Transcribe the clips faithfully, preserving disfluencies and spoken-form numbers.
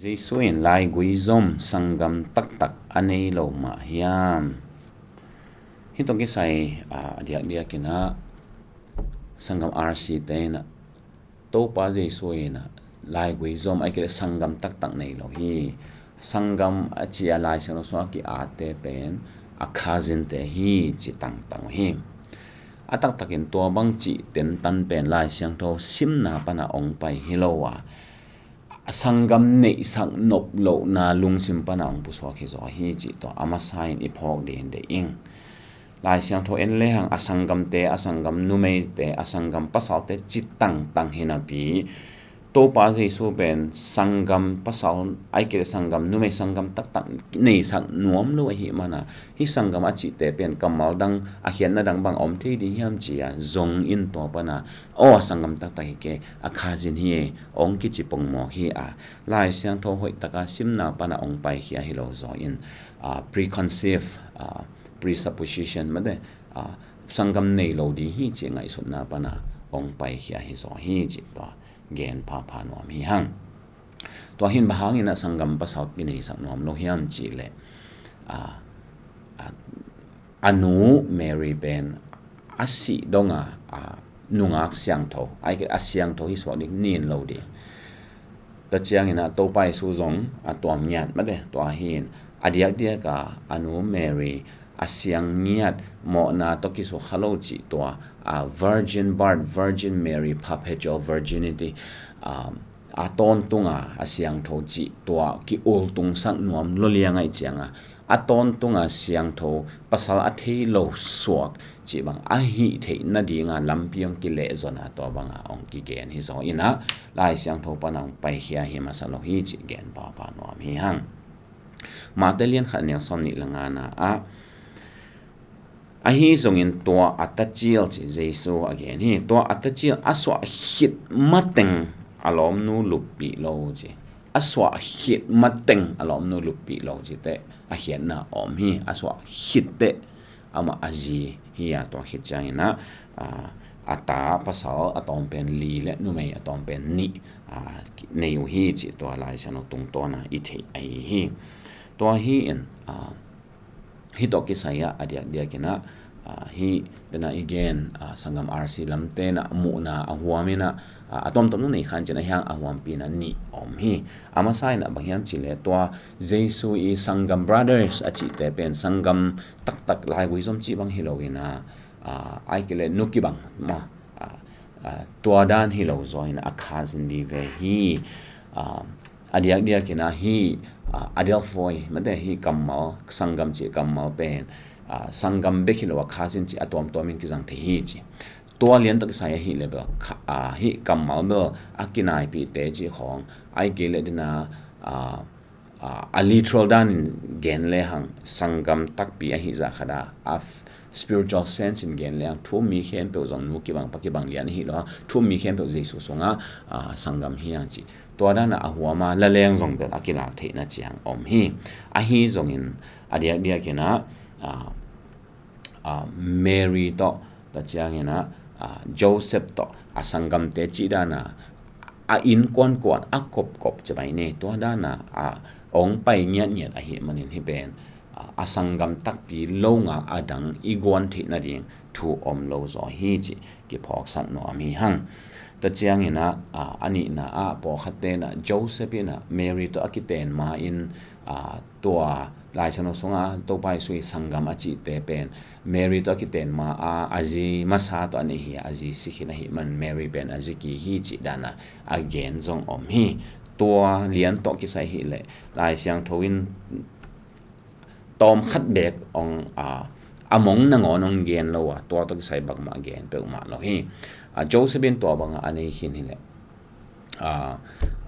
Jesu in laigui zom sanggam taktak a nei lo mah hiam? Hih tawh kisai a diakdiak in ah sanggam R C te in ah Topa Jesu in ah laigui zom ahih kei leh sanggam taktak nei lo hi. Sanggam a ci a Lai Siangtho sungah ki-atte pen a cousin te hi ci tangtang uh hi. A taktakin tua bang cih tentan pen Lai Siangtho simna pan ah ong pai hi lo a, a sanggam neihsak nop lohna lungsim pan ah ong pusuak hi zaw hi cih tua a masa in i phawk ding deih ing. Lai Siangtho en lehang a sanggamte, a sanggam numeite, a sanggam pasalte ci tangtang hi napi, Topa Jesu pen sanggam pasal ahih kei leh sanggam numei, sanggam taktak neihsak nuam lo ahih man a, hih sanggam a cihte pen kammal dang, a khiatna dang bang om thei ding hiam ci a zong in tua pan a, aw, a sanggam taktak hi kei, a cousin hi e, ong kici pongmawk hi a, Lai Siangtho hoih taka simna pan a ong paikhia hi lo zaw in, a, preconceived, a, presupposition mate, a, sanggam nei lo ding hi ci ngaihsutna pan a ong paikhia hi zaw hi cih tua gen phapha nuam hi hang. Tua hi in bang hangin ah sanggam pasal kineisak nuam lo hiam cih leh, a, a, a nu Mary pen a sih dong a, a, nungak siangtho, ahih kei leh a siangtho hi suak ding, nin lo ding. Tua ciangin ah Topa Jesu zong a tuam ngiat mate, tua hi in a diakdiak a a nu Mary a siang ngiat, mawhna tawh kisukha lo cih tua, a, virgin birth, Virgin Mary, perpetual virginity, a, a tawntung a, a siangtho cih tua ki-ultungsak nuam lo liang ahih ciang a, a tawntung a siangtho pasal a thei lo suak cih bang a hih theih nading a lampi ong kilehzon a, tua bang a ong kigen hi zaw in ah Lai Siangtho pan a ong paikhia hi masa lo hi cih gen phapha nuam hi hang. Mate lian khat neu sawm nih le ngana ah, ahi zongin tua a tacil ci Jesu a gen hi. Tua a tacil a suah khit mateng a lawmnu luppih lo ci. A suah khit mateng a lawmnu luppih lo ci teh a khiatna om hi. A suah khit teh amah a zi hi a, tua khit ciangin ah, a, a ta pasal a tawm pen li le numei a tawm pen nih, a, nei uh hi cih tua Lai Siangtho tungtawn a i theih ahi hi. Tua hi in, a, hih tawh kisai ah a diakdiak in ah, a, hih dena i gen, a, sanggam R C lamte in ah muhna a huam in ah, a, a tuamtuam nung nei khan cin a hiang a huampi in ah nih om hi. A masa in ah bang hiam cih leh tua Jesu i sanggam brothers a cihte pen sanggam taktak laigui zom cih bang hi lo in ah, a, ahih kei leh nu kibang mah, a, a, tua dan hi lo zaw in a cousin ding ve hi. A, a diakdiak in ah hih, a, Adelphoi mate hih kammal, sanggam cih kammal pen, a, sanggam bek hi lo a cousin cih a tuamtuam in kizang thei hi ci. Tua lian tawh kisai ahih leh bel, a, hih kammal bel a kinaipihte cih khawng, ahih kei leh dena, a, a, a literal dan in gen lehang sanggam takpi ahih zah khat a, a f-, spiritual sense in gen lehang thu um mi khempeuh zong nu kibang pa kibang lian ahih lo a, thu um mi khempeuh Jesu sungah, a, sanggam hi hang ci. Tua dan a a huam a la leng zong bel a kilak theihna ciang om hi. Ahi zongin a diakdiak in ah, a, a, Mary tawh, tua ciangin ah, a, Joseph tawh a sanggamte cih dan a, a innkuankuan a kopkop ci mai ni, tua dan a, a, ong pai ngiatngiat ahih manin hih pen, a, a sanggam takpi lo nga a dang i guan theih nading thu om lo zaw hi cih kiphawksak nuam hi hang. Tua ciangin ah, a, a nihna ah pawlkhatte in ah Joseph in ah Mary tawh a kiten ma in, a, tua Lai Siangtho sungah Topa Jesu i sanggam a cihte pen Mary tawh a kiten ma a, a zi masa tawh a neih hi a, a zi si khin ahih man Mary pen a zi ki hi cih dan a, a gen zong om hi. Tua lian tawh kisai ahih leh Lai Siangtho in tawm khat bek ong, a, a mong nangawn ong gen lo a, tua tawh kisai bangmah gen peuhmah lo hi. A, Joseph in tua bang a a nei khin hi leh, a,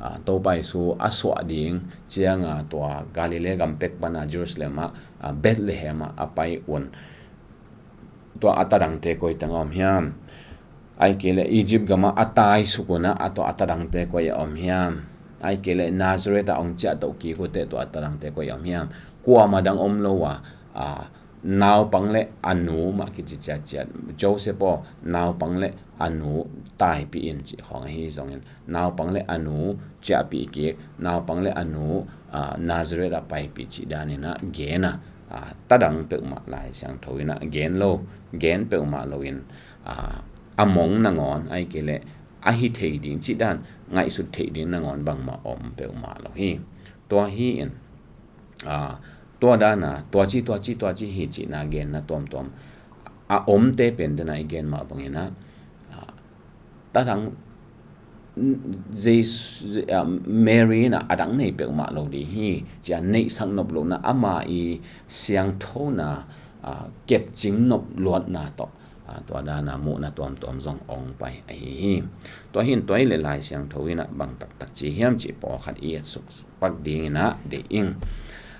a, Topa Jesu a suah ding ciang a tua Galilee gam pek pan a Jerusalem ah, a, Bethlehem ah a pai un. Tua a tadangte koi teng a om hiam? Ahih kei leh Egypt gam ah a tai suk un ah, a tua a tadangte koi a om hiam? Ahih kei leh Nazareth ah ong ciah toh kik uh teh tua a tadangte koi a om hiam? Kuamah dang om lo a, a, naupang le a nu mah kici ciatciat. Joseph aw, naupang le a nu taipih in cih khawng ahi zongin, naupang le a nu ciahpih kik, naupang le a nu, ah, Nazareth ah paipih cih danin ah gen a, ah, tadang peuhmah Lai Siangtho in ah gen lo, gen peuhmah loin, ah, a mong nangawn, ahih kei leh a hi thei ding cih dan, ngaihsut theih ding nangawn bangmah om peuhmah lo hi. Tua hi in, ah, tua dana, tua ci, tua ci, tua ci hi cihna genna tuamtuam a omte pen dana i gen mah bangin ah, ah, tadang Jesu, ah, Mary in ah a dang nei peuhmah lo ding hi, ci a neihsak nop lohna, ama i siangthona, ah, kepcing nop luatna tawh, ah, tua dana muhna tuamtuam zong ong pai ahi hi. Tua hi in tua i le Lai Siangtho in ah bang taktak ci hiam cih pawlkhat i et suk pak dingin ah deih ing.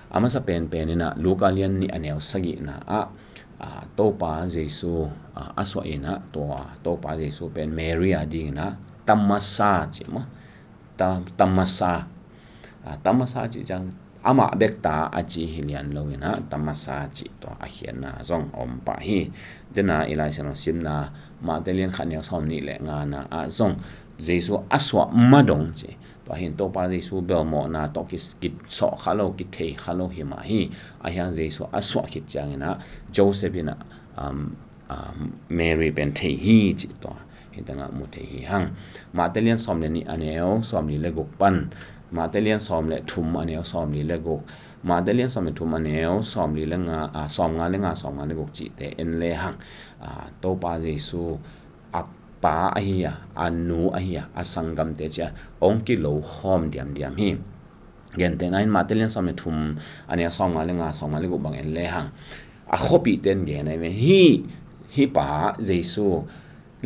A masa penpen in ah Luka lian nih a neu sagihna ah, ah, Topa Jesu, ah, a suah in ah tua Topa Jesu pen Mary a dingin ah tamasa ci maw. Ta-, tamasa. Ah, tamasa cih ciang amah bek ta a ci hi lian lo in ah tamasa cih tua a khiatna zong om pah hi. Dena i Lai Siangtho simna Mate lian khat neu sawm nih le ngana ah zong Jesu a suah madong ci. Tua hi in Topa Jesu belmawhna tawh ki, kisawh kha lo, kithei kha lo hi mah hi. Ahi hang Jesu a suah khit ciangin ah Joseph in ah, um, um, Mary pen thei hi cih tua hi tangah mu thei hi hang. Mate lian sawm le nih a neu sawm li le guk pan, Mate lian sawm le thum a neu sawm li le guk, Mate lian sawm le thum a neu sawm li le nga, ah, sawm nga le nga, sawm nga le guk cihte en le hang, ah, Topa Jesu a pa ahi a, a nu ahi a, a sanggamte ci a ong kilo khawm diamdiam hi. Gentehna in Mate lian sawm le thum a neu sawm nga le nga, sawm nga le guk bang en le hang, a khuapihte in gen ahi ve, hih, hih pa Jesu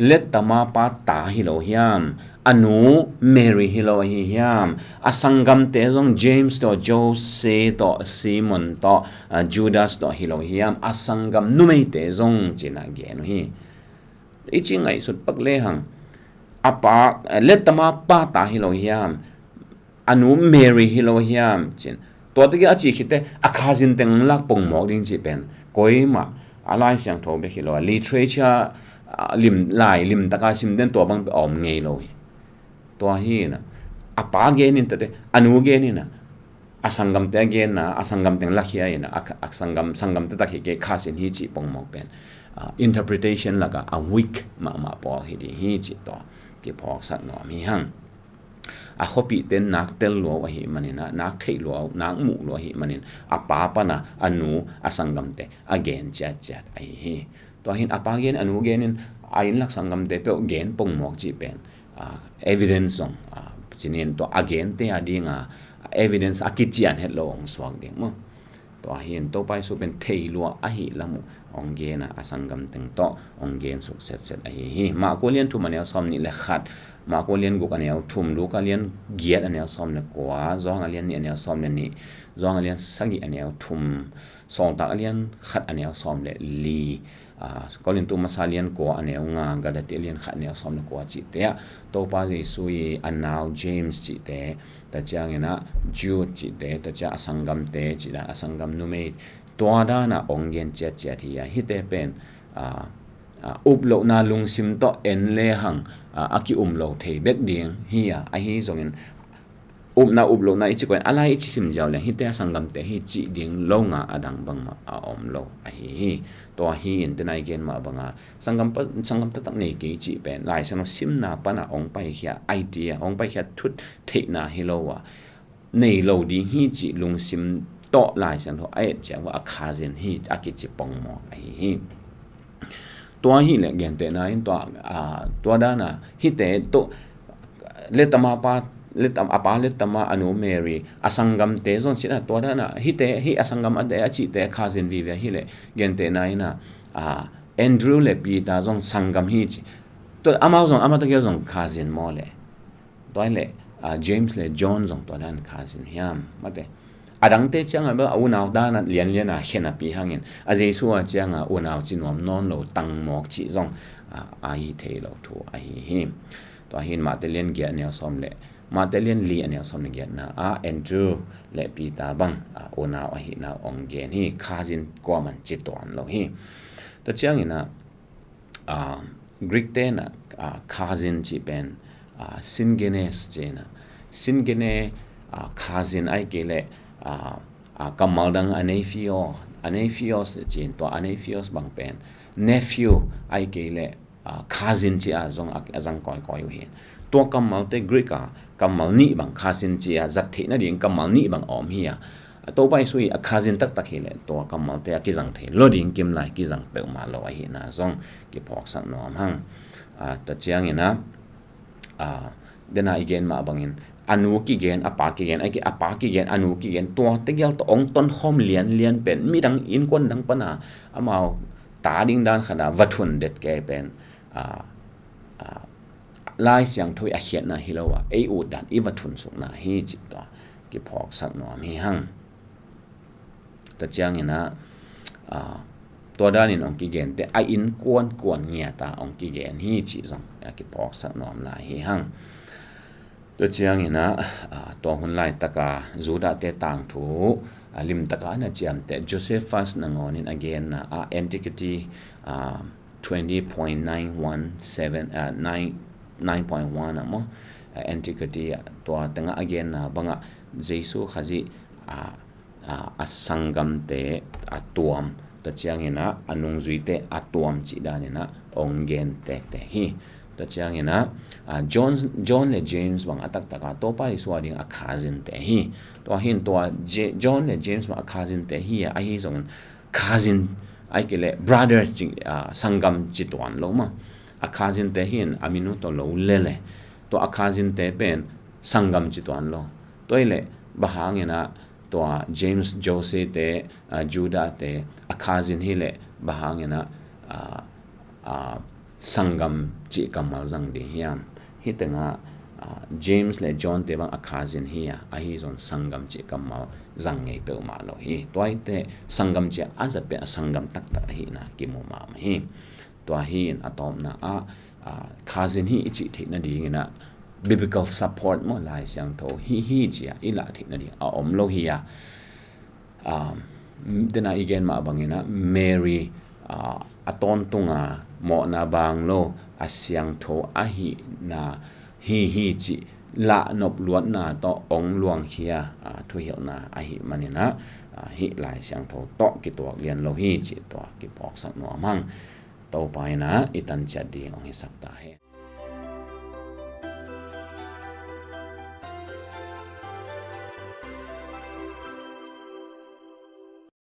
lettama pa ta hi lo hiam? A nu Mary hi lo ahi hiam? A sanggamte zong James tawh, Jose tawh, Simon tawh, ah, Judas tawh hi lo hiam? A sanggam numeite zong ci-in ah gen uh hi. I ci ngaihsut pak le hang, a pa, eh, lettama pa ta hi lo hiam? A nu Mary hi lo hiam? Ci-in tua tawh a cih khit teh a khazin teng lak pongmawk ding cih pen koimah, a Lai Siangtho bek hi lo a, literature, ah, lim, lai limtaka simte in tua bang a om ngei lo hi. Tua hi in ah, a pa gen in tate, a nu gen in ah, a sanggamte a genna, a sanggam teng lakhia in ah, a, a sanggam, sanggamte tak hi kei, khazin hi cih pongmawk pen, ah, interpretation lakah a weak mahmah pawl hi ding hi cih tua kiphawksak nuam hi hang. A khuapihte in nak tel lua uh ahih manin ah, nak theih lua uh, nak muh lua ahih manin, a pa pan ah a nu, a sanggamte a gen ciatciat ahi hi. Tua hi in a pa gen, a nu gen in, a inn lak sanggamte peuh gen pongmawk cih pen, ah, evidence zong, ah, ci-in tua a gente a ding a evidence a kician het lo ong suak ding maw. Tua hi in Topa Jesu pen thei lua ahih lam uh ong gen a, a sanggam teng tawh ong gen suk setset ahi hi. Marka lian thum a neu sawm nih le khat, Marka lian guk a neu thum, Luka lian giat a neu sawm le kua, Johan a lian nih a neu sawm le nih, Johan a lian sagih a neu thum, Sawltak a lian khat a neu sawm le li, ah, Korintu masa lian kua a neu nga, Galati a lian khat a neu sawm le kua cihte ah Topa Jesu i a nau James cihte, ta ciangin ah Jude cihte, ta ciang a sanggamte cih dan, a sanggam numei, tua dan ah ong gen ciatciat hi a, hihte pen, ah, ah, uplohna lungsim tawh en le hang, ah, a ki-um lo thei bek ding hi a, ahi zongin upna uplohna i ci kua in, a lai i ci sim ziau leng hihte a sanggamte hi cih ding lo nga a dang bangmah a om lo ahi hi. Tua hi in tena i gen mah banga sanggam pa, sanggam taktak nei kei cih pen Lai Siangtho simna pan a ong paikhia idea, ong paikhia thut theihna hi lo a, nei lo ding hi cih lungsim tawh Lai Siangtho a et ciang uh a khazin hi a kici pongmawk ahi hi. Tua hi le gentehna in tua, ah, tua dan a hihte tawh lettama pa, lettam, a pa lettama a nu Mary, a sanggamte zong cih a tua dan a hihte, hih a sanggam a te a cihte khazin vive hi le gentehna in ah, ah, Andrew le Peter zong sanggam hi ci. Tua amau zong, amau tawh kei zong khazin maw le. Tua hi le, ah, James le John zong tua dan khazin hiam, mate. A dangte ciang a bel a unau dan a lianlian a khen a pi hangin, a Jesu a ciang a unau ci nuam nawn lo tangmawk cih zong, ah, a hi thei lo thu ahi hi. Tua hi in Mate lian giat a neu sawm le Mate lian li a neu sawm le giatna ah Andrew le Peter bang, ah, unau ahihna hong gen hi. Cousin kuaman ci tuan lo hi. Tua ciangin ah, ah, Greek te in ah, ah, cousin cih pen, ah, syngenes ci in ah, syngene, ah, cousin ahih kei leh, ah, ah, kammal dang anephios, anephios ci in, tua anephios bang pen nephew ahih kei leh, ah, cousin ci a zong a, a zang kawikawi uh hi. Tua kammalte Greek a kammal nih bang, cousin ci a zat theih nading kammal nih bang a om hi a, a Topa Jesu i a cousin taktak hi leh tua kammalte a kizang thei lo ding, kim lai kizang peuhmah lo ahihna zong kiphawksak nuam hang. Ah, tua ciangin ah, ah, dena i gen mah bangin a nu kigen, a pa kigen, a ki-, a pa kigen, a nu kigen, tua tegel tawh hong tonkhawm lianlian pen midang innkuan dang pana amau ta ding dan khat a va thun det kei pen, ah, ah, Lai Siangtho i a khiatna hi lo a, ei ut dan i va thunsukna hi cih tua kiphawksak nuam hi hang. Tua ciangin ah, ah, tua danin hong kigente a innkuan kuan ngiat a hong kigen hi cih zong a kiphawksak nuam lai hi hang. Tua ciangin ah, ah, tua hun laitaka Judah te tangthu, ah, limtaka na ciamteh Josephus nangawnin a genna ah Antiquity, ah, twenty point nine one seven, ah, nine, nine point one ah maw, ah, Antiquity, ah, tua tengah a genna bangah Jesu Khazih, ah, ah, a sanggamte a tuam, tua ciangin ah a nungzuite a tuam cih danin ah hong gen tektek hi. Tua ciangin ah, ah, John, John le James bang a taktak a Topa Jesu a ding a cousin te hi. Tua hi in tua Je-, John le James bang a cousin te hi a, ahi zongin cousin ahih kei leh brother ci, ah, sanggam ci tuan lo maw. A cousin te hi in a min uh tawh lo lele. Tua a cousin te pen sanggam ci tuan lo. Tua hi leh bang hangin ah tua James, Jose te, ah, Judah te a cousin hi leh bang hangin ah, ah, ah, sanggam cih kammal zang ding hiam? Hih tengah, ah, James le John te bang a cousin hi a, ahi zong sanggam cih kammal zang ngei peuhmah lo hi. Tua hi teh sanggam cih a zat pen a sanggam taktak ahihna kimu mahmah hi. Tua hi in a tawpna ah, ah, cousin hi i cih theih nadingin ah biblical support maw, Lai Siangtho hi hi ci a i lah theih nading a om lo hi a. Ah, dena i gen mah bangin ah Mary, ah, a tawntunga mawhna bang lo a siangtho ahihna hi hi cih lahnop luatna tawh hong luangkhia, ah, thuhilhna ahih manin ah, ah, hih Lai Siangtho tawh kituak lian lo hi cih tua kiphawksak nuam hang. Topa in ah i tan ciat ding hong hisak ta hen.